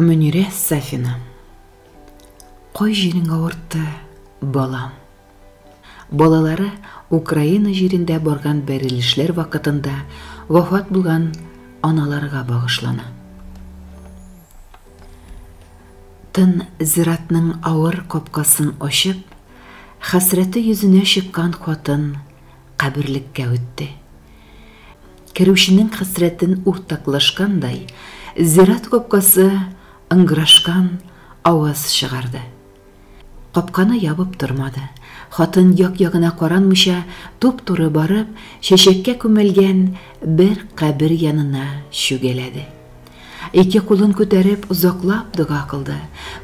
Мөнирә Сафина. Кай җирең авыртты, балам? Балалары Украина җирендә барган бәрелешләр вакытында вафат булган аналарга багышлана. Тын зиратның авыр капкасын ачып, хәсрәте йөзенә чыккан хатын каберлеккә үтте. Керүченең хәсрәтен уртаклашкандай, зират капкасы ыңгырашкан аваз чыгарды. Капканы ябып тормады. Хатын як-ягына каранмыйча, туп-туры барып, чәчәккә күмелгән бер кабер янына чүгәләде. Ике кулын күтәреп, озаклап дога кылды.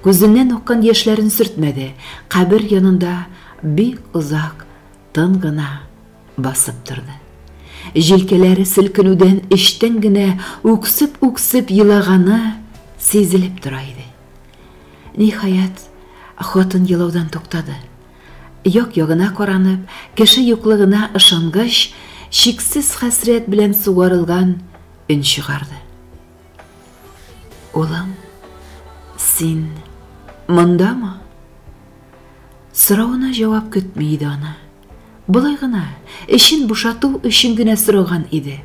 Күзеннән аккан яшьләрен сөртмәде. Кабер янында бик озак тын гына басып торды. Җилкәләре селкенүдән эчтән генә үксеп-үксеп елаганы сизелеп тора иде. Ниһаять, хатын елаудан туктады. Як-ягына каранып, кеше юклыгына ышангач, чиксез хәсрәт белән сугарылган өн чыгарды. Улым, син мондамы? Соравына җавап көтми иде ана. Болай гына, эчен бушату өчен генә сораган иде.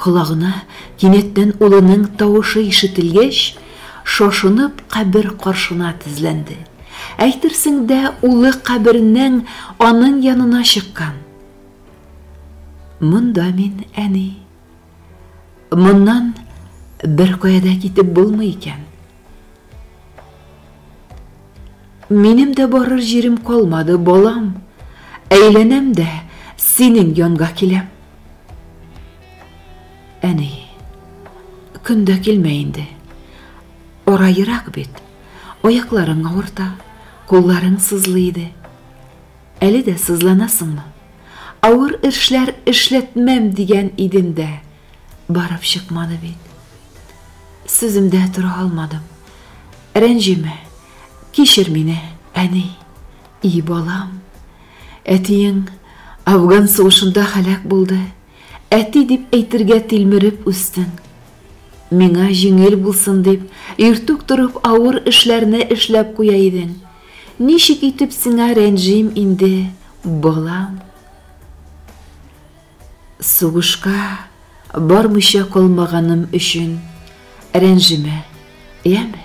Колагына кинәттән улының тавышы ишетелгәч, шашынып кабер каршына тезләнде. Әйтерсең дә улы кабереннән аның янына чыккан. Монда мин, әни. Моннан беркая да китеп булмый икән. Минем дә барыр җирем калмады, балам. Әйләнәм дә синең янга киләм. Әни, көн дә килмә инде. Ара ерак бит. Аякларың авырта, кулларың сызлый иде. Әле дә сызланасыңмы? Авыр эшләр эшләтмәм дигән идем дә, барып чыкмады бит. Сүземдә тора алмадым. Рәнҗемә, кичер мине, әни. И балам, әтиең Афган сугышында һәлак булды. Әти дип әйтергә тилмереп үстең. Миңа җиңел булсын дип, иртүк торып авыр эшләрне эшләп куя идең. Ничек итеп сиңа рәнҗим инде, балам? Сугышка бармыйча калмаганым өчен рәнҗемә, яме?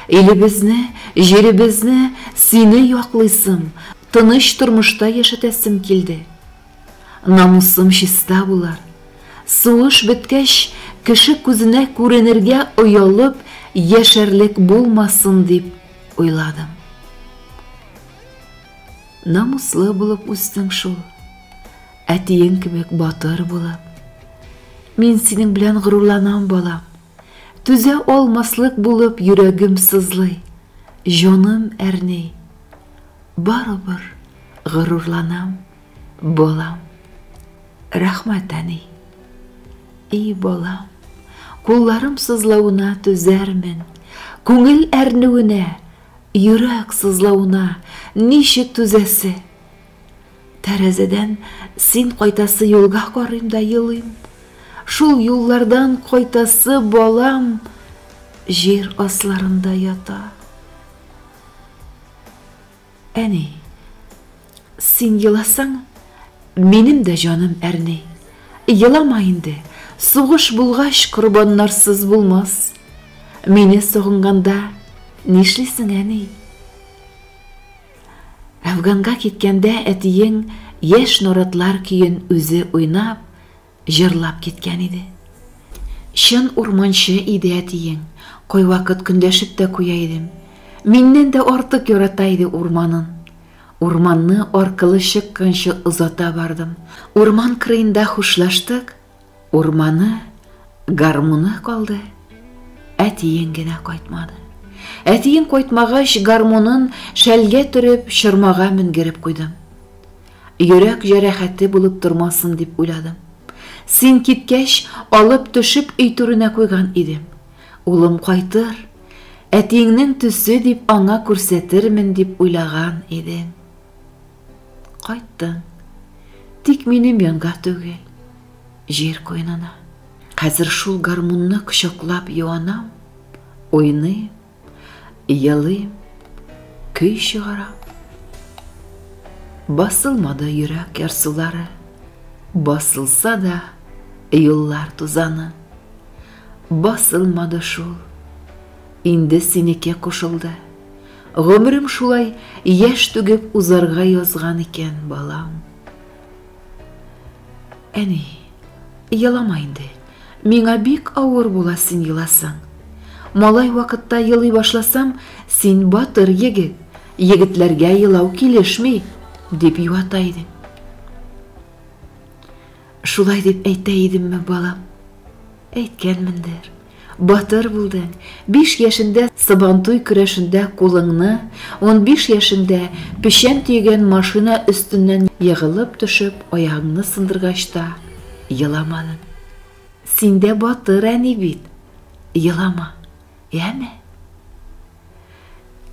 Илебезне, җиребезне, сине яклыйсым, тыныч тормышта яшәтәсем килде. Намусым чиста булыр. Сугыш беткәч, кеше күзенә күренергә оялып яшәрлек булмасын дип уйладым. Намуслы булып үстең шул. Әтиең кебек батыр булып. Мин синең белән горурланам, балам. Түзә алмаслык булып йөрәгем сызлый, җаным әрни. Барыбер горурланам, балам. Рәхмәт, әни. И балам, кулларым сызлавына түзәрмен, күңел әрнүенә, йөрәк сызлавына ничек түзәсе? Тәрәзәдән син кайтасы юлга карыйм да елыйм. Шул юллардан кайтасы балам җир асларында ята. Әни, син еласаң, минем дә җаным әрни. Елама инде, сугыш булгач корбаннарсыз булмас. Мине сагынганда нишлисең, әни? Әфганга киткәндә әтиең яшь наратлар көен үзе уйнап, җырлап киткән иде. Чын урманчы иде әтиең. Кайвакыт көндәшеп тә куя идем. Миннән дә артык ярата иде урманын. Урманны аркылы чыкканчы озата бардым. Урман кырыенда хушлаштык. Урманы, гармуны калды. Әтиең генә кайтмады. Әтиең кайтмагач, гармунын шәлгә төреп, чормага менгереп куйдым. Йөрәк җәрәхәте булып тормасын дип уйладым. Син киткәч, алып төшеп өй түренә куйган идем. Улым кайтыр, әтиеңнең төсе дип аңа күрсәтермен дип уйлаган идем. Кайттың. Тик минем янга түгел, җир куенына. Хәзер шул гармунны кочаклап юанам. Уйныйм, елыйм, көй чыгарам. Басылмады йөрәк ярсулары, Басылса да юллар тузаны. Басылмады шул, инде синеке кушылды. Гомерем шулай яшь түгеп узарга язган икән, балам. Әни, елама инде. Миңа бик авыр була син еласаң. Малай вакытта елый башласам, син батыр егет, егетләргә елау килешми, дип юата идең. Шулай дип әйтә идемме, балам? Әйткәнмендер. Батыр булдың. Биш яшендә Сабантуй көрәшендә кулыңны, 15 яшеңдә печән төягән машина өстеннән егылып төшеп аягыңны сындыргач та еламадың. Син дә батыр әни бит. Елама, яме?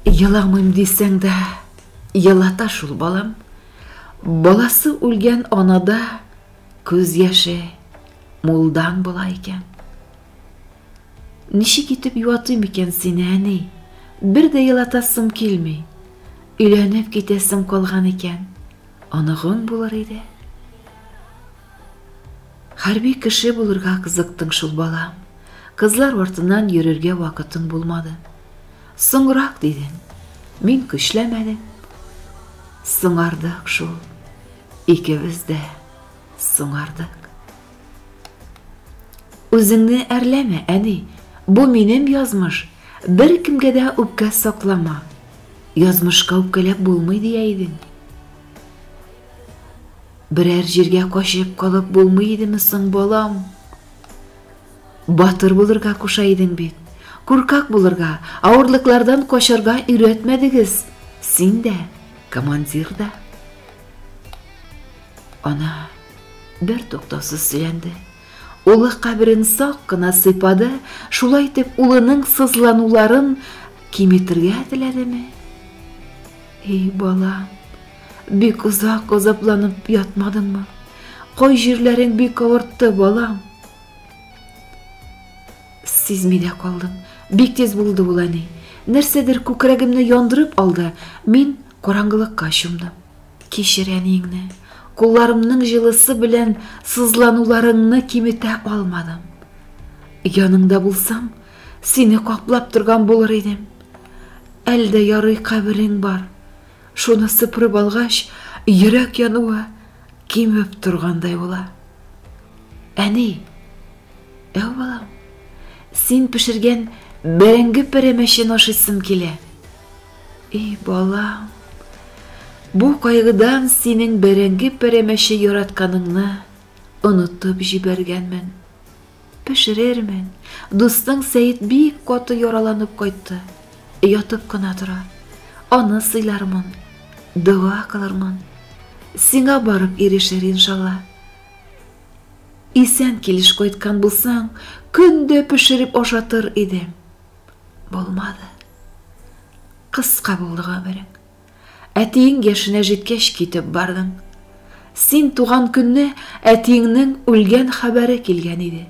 Еламыйм дисәң дә, елата шул, балам. Баласы үлгән анада күз яше мулдан була икән. Ничек итеп юатыйм икән сине, әни? Бер дә елатасым килми. Өйләнеп китәсем калган икән. Оныгың булыр иде. Хәрби кеше булырга кызыктың шул, балам. Кызлар артыннан йөрергә вакытың булмады. Соңрак дидең. Мин көчләмәдем. Соңардык шул. Икебез дә соңардык. Үзеңне әрләмә, әни. Бу минем язмыш. Беркемгә дә үпкә саклама. Язмышка үпкәләп булмый дия идең. Берәр җиргә качып калып булмый идеме соң, балам? Батыр булырга куша идең бит. Куркак булырга, авырлыклардан качарга өйрәтмәдегез. Син дә, командир да. Ана бер туктаусыз сөйләнде. Улы каберен сак кына сыйпады, шулай итеп улының сызлануларын киметергә теләдеме? Эй, балам, бик озак азапланып ятмадыңмы? Кай җирләрең бик авыртты, балам? Сизми дә калдым. Бик тиз булды ул, әни. Нәрсәдер күкрәгемне яндырып алды. Мин караңгылыкка чумдым. Кичер әниеңне. Кулларымның җылысы белән сызлануларыңны киметә алмадым. Яныңда булсам, сине каплап торган булыр идем. Әле дә ярый каберең бар. Шуны сыпырып алгач, йөрәк януы кимеп торгандай була. Әни, әү балам, син пешергән бәрәңге пәрәмәчен ашыйсым килә. И балам, бу кайгыдан синең бәрәңге пәрәмәче яратканыңны онытып җибәргәнмен. Пешерермен. Дустың Сәет бик каты яраланып кайтты. Ятып кына тора. Аны сыйлармын. Дога кылырмын. Сиңа барып ирешер, иншалла. Исән килеш кайткан булсаң, көн дә пешереп ашатыр идем. Булмады. Кыска булды гомерең. Әтиең яшенә җиткәч китеп бардың. Син туган көнне әтиеңнең үлгән хәбәре килгән иде.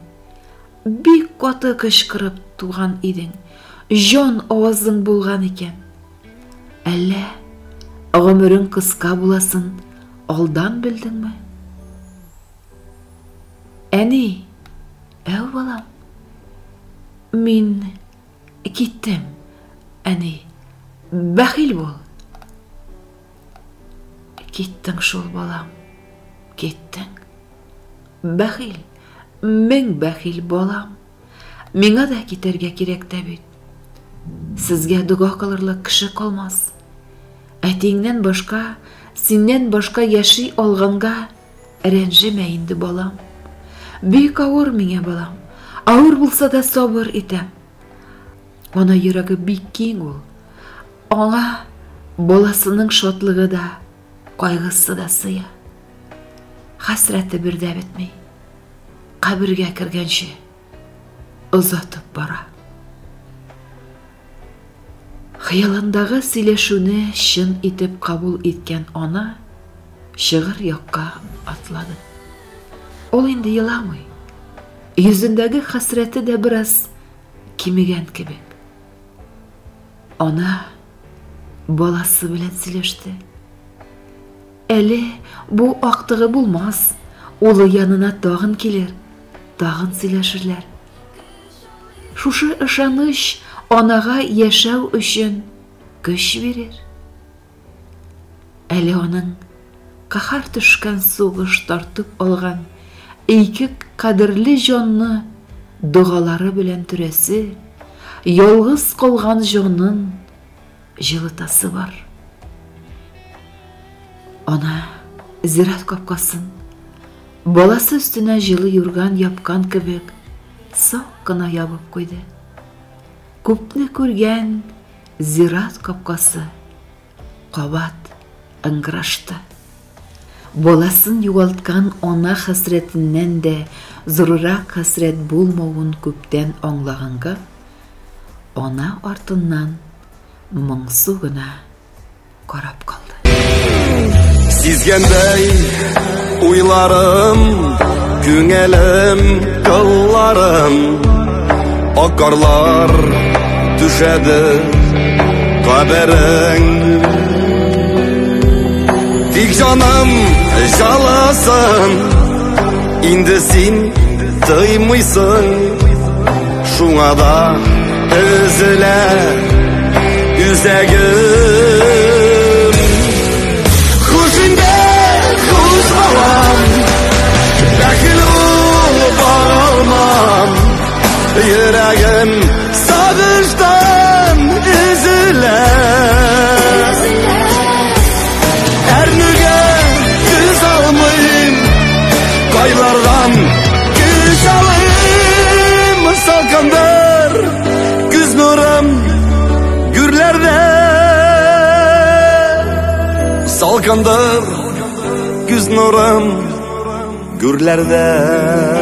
Бик каты кычкырып туган идең. Җан авазың булган икән. Әллә гомерең кыска буласын алдан белдеңме? Әни, әү балам. Мин киттем, әни. Бәхил бул. Киттең шул, балам. Киттең. Бәхил, мең бәхил, балам. Миңа да китәргә кирәк тә бит. Сезгә дога кылырлык кеше калмас. Әтиеңнән башка, синнән башка яши алганга рәнҗемә инде, балам. Бик авыр миңа, балам. Авыр булса да сабыр итәм. Ана йөрәге бик киң ул. Аңа баласының шатлыгы да, кайгысы да сыя. Хәсрәте бер дә бетми. Кабергә кергәнче озатып бара. Хыялындагы сөйләшүне чын итеп кабул иткән ана чыгыр якка атлады. Ул инде еламый. Йөзендәге хәсрәте дә бераз кимегән кебек. Ана баласы белән сөйләште. Әле бу актыгы булмас, улы янына тагын килер, тагын сөйләшерләр. Шушы ышаныч анага яшәү өчен көч бирер. Әле аның каһәр төшкән сугыш тартып алган ике кадерле җанны догалары белән төрәсе, ялгыз калган җанын җылытасы бар. Ана зират капкасын баласы өстенә җылы юрган япкан кебек сак кына ябып куйды. Күпне күргән зират капкасы кабат ыңгырашты. Баласын югалткан ана хәсрәтеннән дә зуррак хәсрәт булмавын күптән аңлаганга, ана артыннан моңсу гына карап калды. Сизгәндәй уйларым, күңелем, кылларым, Акарлар түшәде каберең. Тик җаным җылысын инде син тоймыйсың, шуңа да өзелә үзәгем. Хуш инде, хуш балам, бәхил булып баралмам, йөрәгем сагыштан өзелә. Әрнүгә түзә алмыйм, кайлардан көч алыйм, салкындыр күз нурым гүрләрдә. Салкындыр күз нурым гүрләрдә.